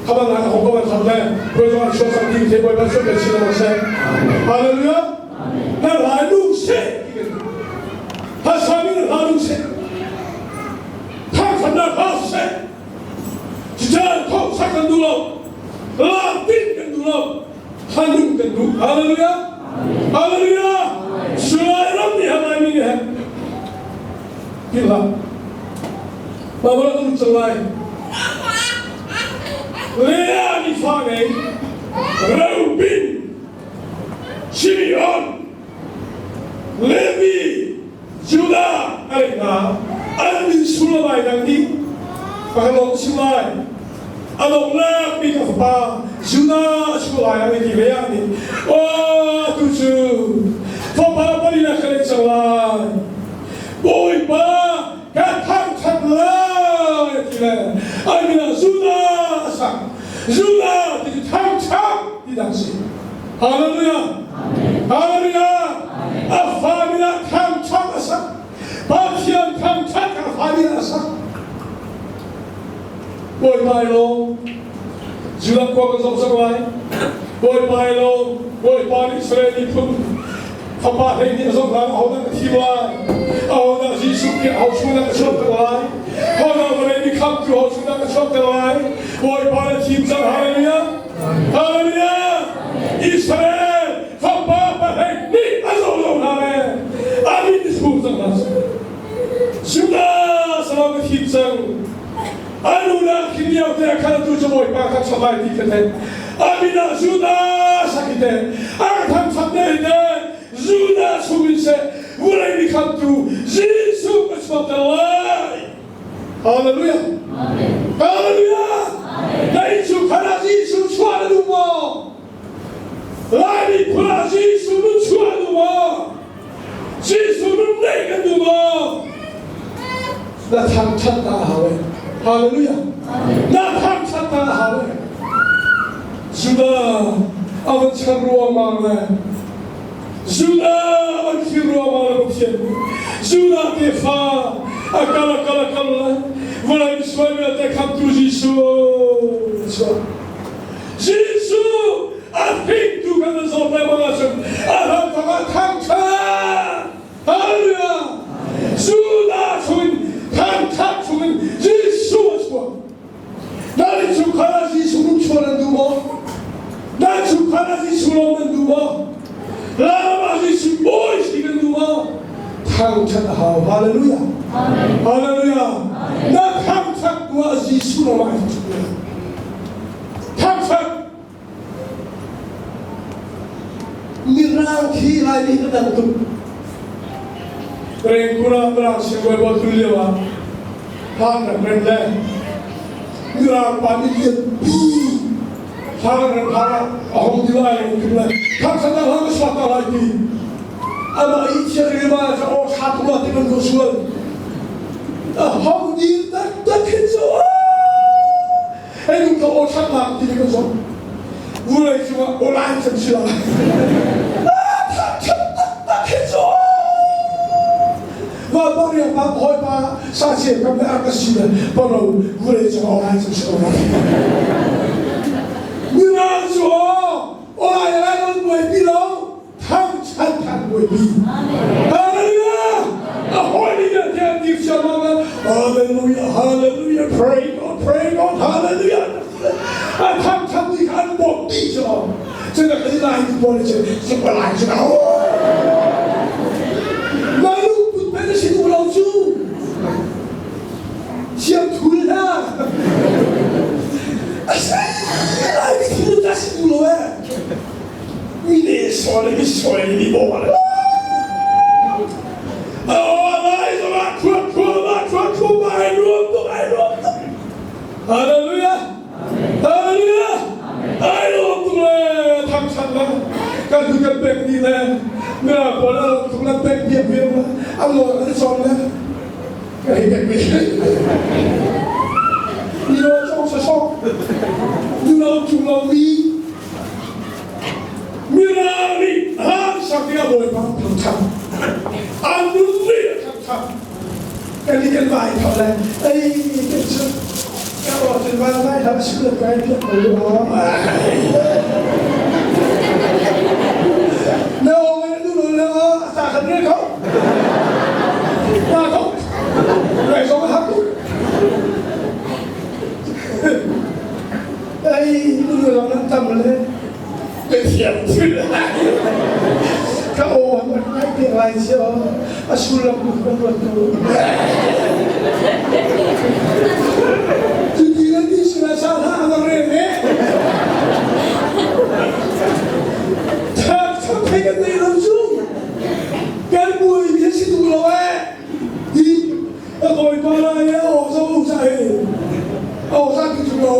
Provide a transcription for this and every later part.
Khaban na ka hong ko ban le koi zong an sual sang ti the boy ban sual ke chin lo se. Hallelujah. Na lai lu se. Ha sami na la lu se. Thang khan na ha se. Chijan thong sak kan du lo. La tin kan du lo. Hanung kan du. Hallelujah. Hallelujah. Sulai ram ni ha lai mi ni he. Hila. Babala kan cang lai. Leah nih fa ngei. Reuben, Simeon, Levi, Judah a leh hna. An min sullam ai dang dih. Pakalong si lai. A donghnak bik a fapa Judah a chuah lai ang ti Leah nih, Aw, tu cu fapa palinak ka leh cang lai. Bawipa ka thangṭhat lai ti le an min ah Judah a sak. Judah ti cu thangṭhat ti dah a si. Hallelujah! Hallelujah! A fa min ah thangṭhat a sak. Pathian thangṭhat a fa min ah a sak. Bawipa i lawm. Judah khua kan zoh cang lai. Bawipa i lawm. Bawipa nih Israel miphun fapa 12 a zoh hlan ahodah ka thim lai? Ahodah Jesuh Khrih ho chungah ka chuakter lai? Hodah vawlei mi khamtu ho chungah ka chuakter lai? Bawipa na thim cang. Hallelujah! Hallelujah! Israel fapa pahleihnih a zoh lo hna le a min chung cang hna seh. Judah salam ka thim cang. An unau khi lio te ah khan atu cu Bawipa kha chap lai ti ka theih. A min ah Judah sak hi teh, a ka thangṭhat ne hi teh, Judah chung in seh vawlei ni khamtu Jesuh ka chuakter lai. Hallelujah. Hallelujah. Na innchungkhar ah Jesuh chuah na duh maw? Laimi phun ah Jesuh nun chuah na duh maw? Jesuh nun neih kan duh maw? Na thangṭhat ta a hau e. Hallelujah. Na thangṭhat ta a hau e. Judah a van chan ruangmang le Judah a van thlir ruangmang le Pathian nih Judah tefa a kal a kal a kal le vawlei misual vialte khamtu Jesuh a chuak. Jesuh a hringtu kan van zawt lengmang ahcun a hramthawk ah thangṭhat Hallelujah Judah chungin thangṭhat chungin Jesuh a chuak nan innchungkhar ah Jesuh rung chuah nan duh maw nan chungkhar ah Jesuh lawm nan duh maw Lam ah Jesuh bawi si nan duh maw thangṭhat a hau Hallelujah Hallelujah na thangṭhat tu ah Jesuh lawm ah thangṭhat Mirang khi Laimi kan dang tuk. Rengkura Mirang siangbawi bawi tu lio ah hlang rak rem le Mirang pa nih lian pi hlang rem hlang ah a hong ti lai lo tuk le thangṭhat ah hlang ka suak ta lai ti amah i thian rima ka aw ṭha tuk la ti kan ruah sual a hong dil taktak hi cu Hei lung tho aw ṭhatnak ti kan zong vulei cungah awlai can si lai. Thangṭhat taktak hi cu Vanpa riang pa hawipa sa sia kam le ar ka si le palo vulei cungah awlai can si lo. Mirang cu awlai lai lo buaipi lo thangṭhat than buaipi. Hallelujah! A hawi nih tiah dir siangmang Hallelujah, hallelujah, pray God, pray God, hallelujah. A thangṭhat ni kha an bawmh dih cu. Cun a kan lai ni pawl cu cu lai cu Na lungput pe na si duh lo cu. Siam thul hna. A si lai mi thil ta si duh lo eh. Mi ne sawi mi sawi mi bawm lai zongah thuat thuama thuat thuama ai nuam tuk ai nuam tuk Hallelujah Hallelujah ai nuam tuk le thangthat le kan tu kan pek ni le mira pawl a lawm tuk le pek biak viam le a lawn an sawm le ka hei pek ve ni lo chong sa sok ni lo chung lo mi Mirang nih hlan sak ding ah Bawipa thangṭhat. An nun nih a thangṭhat. Kan i kan vai tho le ei kan cu ka ruah cun van vai tho. sul kai piak ko lu. Na ong in nu na ta khan re kho. Ta kho. Rai song ha ku. Ai nu lang nan tam le. Ka thiam thil. Ka aw an ngai te lai sia. A sullam ku kan ruat ko. Cuti na ti sila sa hlah a re ne. Thak thak thei kan nei lo cu. Kan buai mi si tu lo eh. Hi a kawi pa lai e aw zo sa he. Aw sa ti tu lo.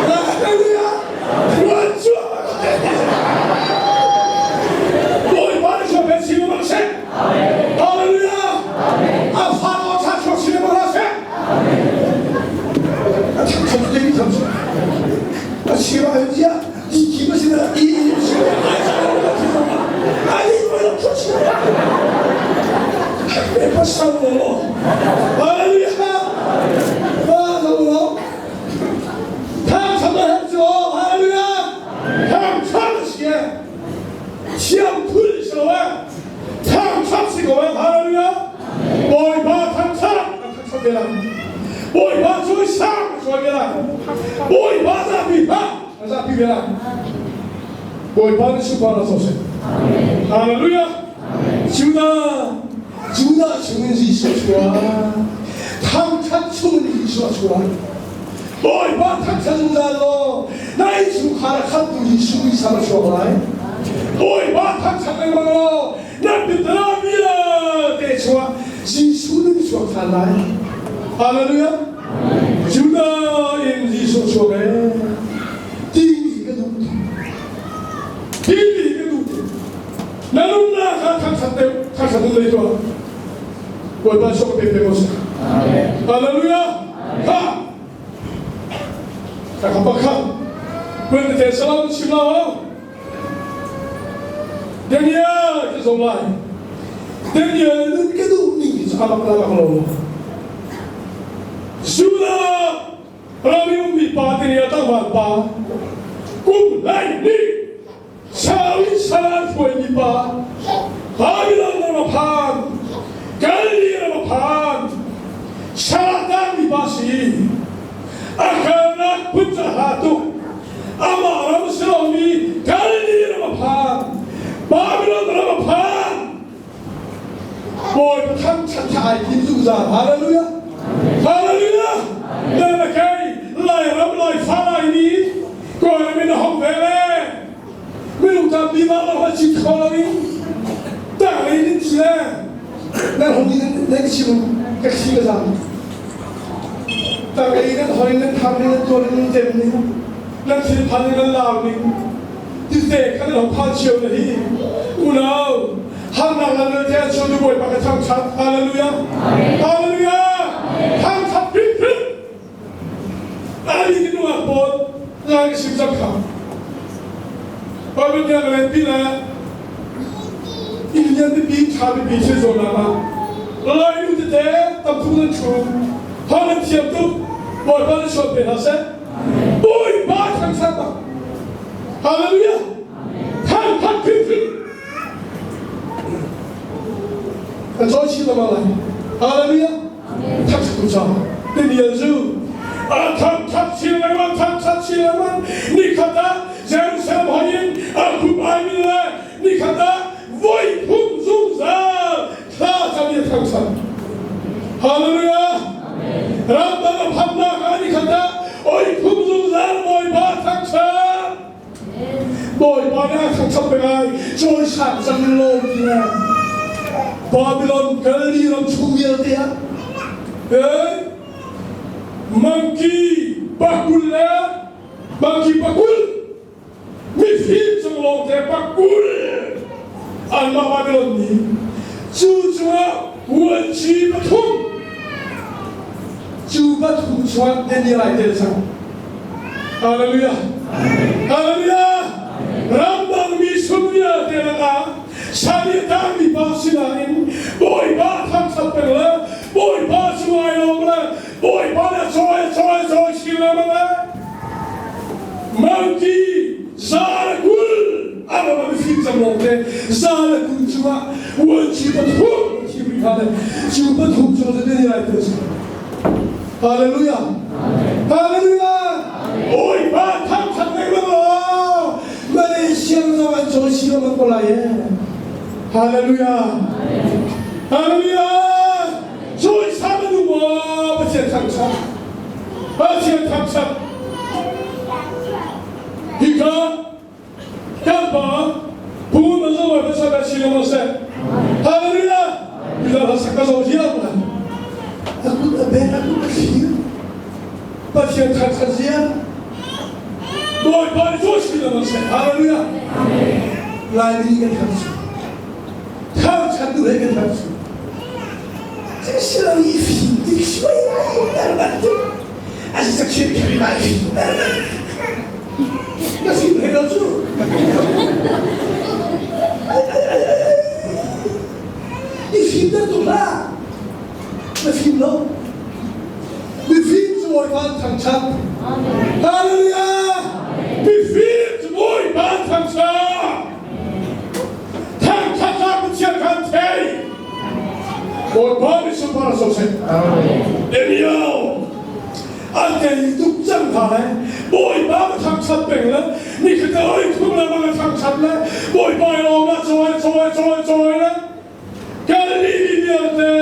Hallelujah. Tuan chuah. Bawipa nih chuah pe si ma seh. Hallelujah. A fa aw tha chuak si ma seh. A thak thak ding tham su. A sira ya i ki ma si na i i si na ai sa na si na ai ma na chu si na. E pa sa lo. Hallelujah. Ah, lo. Thang tham na cu hallelujah. Thang tham si Thiam phul si lo eh. Thang that si ko eh. Hallelujah. Bawipa thang that kan thang that ve lai. Bawipa cu sang kan suai ve lai. Bawipa zapi ha kan zapi ve lai. Bawipa nih super na soseh. Hallelujah. Judah Judah chungin Jesuh chuak. Thangthat chungin Jesuh chuak. Bawipa thangthat zungzal law na innchungkhar a khamtu Jesuh muisam a chuak lai. Bawipa thangthat lengmang law na pitara vialte chungah Jesuh nun chuak ṭhan lai. Hallelujah. Judah in Jesuh chuak ee. Timi ka duh. Timi ka duh. Na nunnak kha thangthat deuh, thangthat deuh lei tuah. Bawipa chuak pe pe ko seh. Hallelujah. Ha! Ka pakhat. Kun te salam chim lo. Daniel ka zong lai. Daniel nun ka duh ning cu amak la mak lo. Judah ram i ummi pa te nih a tlangval pa kum hlei hnih sau in sal an hruaimi pa Babylon ram a phan Galilee ram a phan sal ah tangmi pa si a kalnak phun cu a hla tuk amah ram si lomi Galilee ram a phan Babylon ram a phan Bawipa thangṭhat kha ai thim zungzal. Hallelujah. Hallelujah. Na na kei Lairam Laifa Laimi Kawlram in a hong ve le minung tampi mah lo ha chim kho lo in tang lei in thi le nan hong in nan chim ka khi ka zam tang lei nan hoi nan tham ning nan tuar ning nan tem ning nan thil phan ning nan lau ning tite khan nan hong phan cio na hi unau harnak lam le te chu nu Bawipa ka thangṭhat hallelujah hallelujah thangṭhat hrimhrim ali ki nungak pawl lai ka sim cang kha Bible nih a len pi le Indian pipi ṭha pipi thil zuarnak ah lai nu tete tam tuk nan ṭhu hon nan thiam tuk Bawipa nih sual pe hna seh Bawipa thangṭhat bak hallelujah thangṭhat hrimhrim Kan cawi chin lengmang lai. Hallelujah. Thangṭhat tu ca. Daniel cu a thangṭhat chin lengmang, thangṭhat chin lengmang. Nikhat ah Jerusalem hoi in a khup ai min le nikhat ah voi thum zungzal thla cam i a thangṭhat. Hallelujah. Ramdang a phannak ah nikhat ah oi thum zungzal Bawipa thangṭhat. Bawipa nih a thangṭhat peng ai cawisang cang in lawm ti le Babylon Galilee ram chung vialte ah eh mangki pakul le mangki pakul mifim cung lawngte pakul anmah Babylon nih cu cungah vuanci pathum cu pathum chuan Daniel ai tel cang Hallelujah. Hallelujah. Ramdangmi sum vialte lakah sal i a tangmi pa sinain Bawipa thangṭhat peng le Bawipa cu ai lawm le Bawipa le cawi cawi cawi chin lengmang le Mangki 120 a ram ah mifim cang lawng te 120 cungah vuanci pathum thim rih hna le cu pathum cu cu ni lai tu si. Hallelujah. Hallelujah. Bawipa thangthat lengmang law Malaysia zong an cawi si lengmang ko lai e. Hallelujah. Hallelujah. Cawi sa na duh maw? Pathian thangthat. Pathian thangthat. Hika kan pa Pu Mazo Wa Pasal si lo seh. Hallelujah. Bila hla ka zo hiam la. Aku a ben aku a thlir. Pathian thangthat zia. Bawipa nih cawi si lo seh. Hallelujah. Laimi kan thangthat. Thangthat duh he kan thangthat. Silo i fim tik suai lai ber bantuk a si sakhin khin lai fim ber na fim he lo cu i fim ber tuk hlah na fim lo mifim cu Bawipa an thangṭhat Hallelujah mifim cu Bawipa an thangṭhat thangṭhatnak Pathian kha an thei Bawipa nih sunpar so seh. Daniel an tei tuk cang hna lai. Bawipa ka thangṭhat peng le nikhat oi thum le bang a thangṭhat le Bawipa i lawm ah cawi cawi cawi cawi le Galilee mi vialte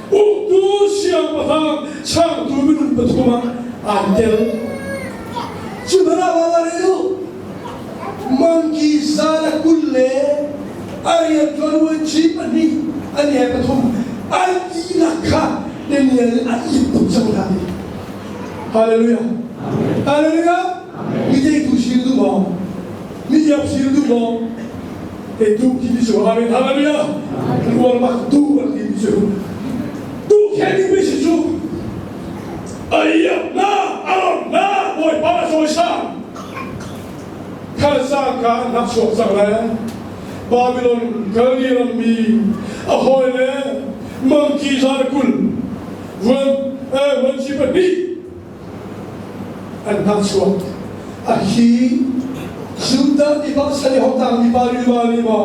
uktu siangpahrang changtu minung pathum ah an tel. Cu hmanh ah wa rel u. Mangki 120 le a rianṭuan vuanci pahnih an he pathum an dihlak kha Daniel nih a ip tuk cang hna ti. Hallelujah. Hallelujah. Mi teitu si duh maw? Mi iap si duh maw? Teitu ti mi cu Amen. Hallelujah. Rual bak tu an ti mi cu. Tu khen mi si cu. Aiap na, aron na, Bawipa na cawisang. Khalsa ka an rak chuak cang le Babylon Galilee rammi a hawile mangki 120 vuan vuanci pahnih an hnak chuak. A hi Judah mi bang sal i hotang mi pa lima lima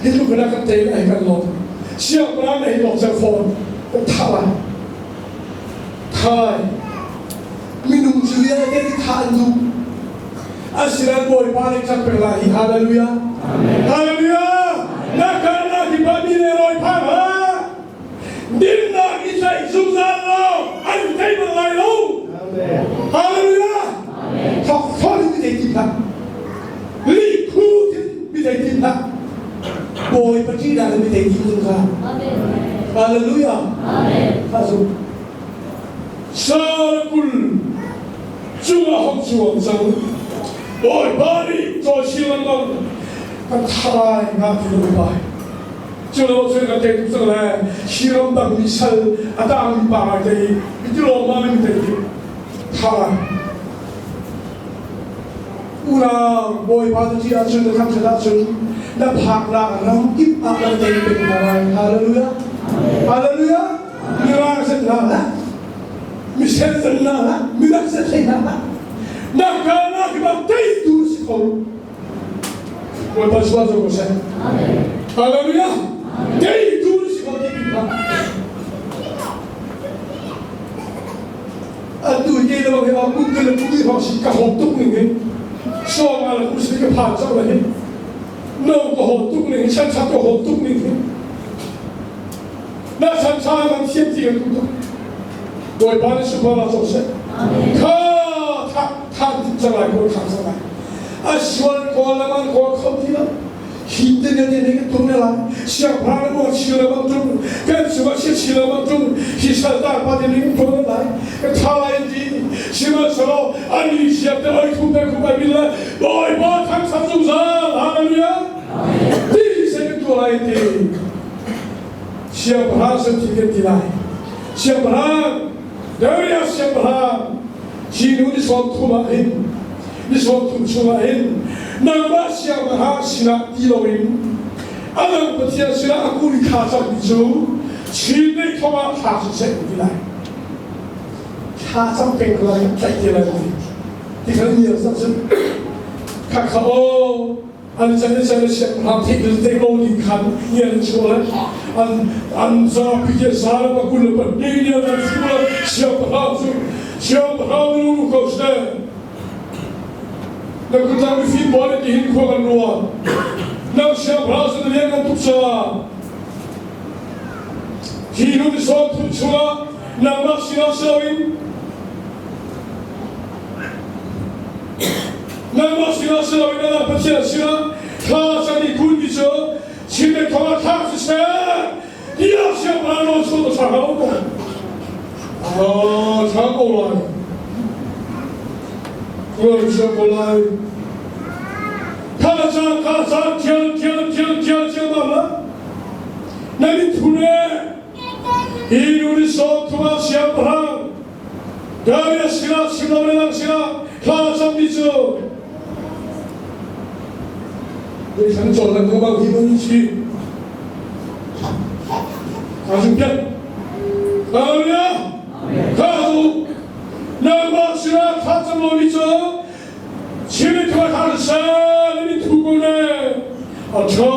hi tluk in a kan tei ai kan lawm. Siangpahrang na hi lawk cang fawn kan thah lai. Thai minung cu vialte nih thah an duh. Asinain Bawipa nih kan pek lai hi. Hallelujah. Hallelujah. Na kalnak hi pa mi le rawi phang ha. Dinnak i tlaih zungzal law an tei bal lai lo. Hallelujah. Thok thol in mi tei tim hlah. Lihkhu in mi tei tim hlah. Bawipa ṭihnak in mi tei tim zungzal. Hallelujah. Kha zum. 120 cungah hong chuang cang. Bawipa nih cawi lengmang kan thalai nga ti lo bai. Cu lo cun kan tei tuk cang le hi ramdang mi sal a tangmi pa ngai te i ti lawm ma mi tei ti thalai. Unau Bawipa na ṭih ahcun na thangṭhat ahcun na phaknak ram kip ah kan tei peng hna lai. Hallelujah. Hallelujah. Mirang set hna hlah. Misel zan hna hlah. Mirak set hlei hna hlah. Na kalnak hi bang teitu na si kho. Bawipa sual cu ko seh. Hallelujah. Teitu na si kho ti bik hlah. Atu hi le bang hi a kum le kum i hong si ka hom tuk ning hi sawng ala kum si ka phan cang la hi no ka hom tuk ning hi chan ka hom tuk ning hi na chan cha man thiam ti kan tuk Bawipa nih super la cawk seh kha tha tha tuk cang lai ko tha cang lai a sual kawl le man kawl kho ti lo Hi te ne ne kan tum ne lai siangpahrang le muang chil le bang tung kan cungah chia chil le bang tung hi saltar pa te ning tum ne lai ka tha lai an ti sihmanhsehlaw an i siap te oi khum te khum ai bin le Bawipa thangthat zungzal hallelujah ti se kan tuah lai ti siangpahrang san thi kan ti lai siangpahrang Darius siangpahrang hi nu ni 30 ah hin ni 30 chungah hin nangmah siangpahrang sinah ti loin a dang pathian sinah a kun kha cangmi cu. Chin thong ah thla siseh ti lai. Thla cam peng ko lai tlaih ti lai ti. Ti khan ni zat cun kha kha o an chan chan siangpahrang thih dil te ko ding khan ni an chuah le an an zapi ke za le pakul le pahnih ni an chuah le siangpahrang cu siangpahrang lu ko seh na kutlang mifim pawl nih tihin khua kan ruat nang siangpahrang sin rian kan tuk caah hi nu ni sawm thum chungah nangmah sinah si loin nangmah sinah si loin a dang Pathian sinah thla can i kunmi cu Chinmi thong ah thlak siseh tiah siangpahrang nawl chuah ta ṭha ko Ah, ṭha ko lai. Kual ṭha ko lai. Kha ca kha ca thial thial thial thial thial ma la. Na mit thu le hi nu ni sawm thum ah siangpahrang Darius sinah chim lo le nang sinah thla cammi cu Zeisan cawl kan ko bang hi mun chi. Azungpiak. Hallelujah. Kha zu. Nangmah sinah thla cam lomi cu Chimi thua thar sa ni thu ko ne. A tha.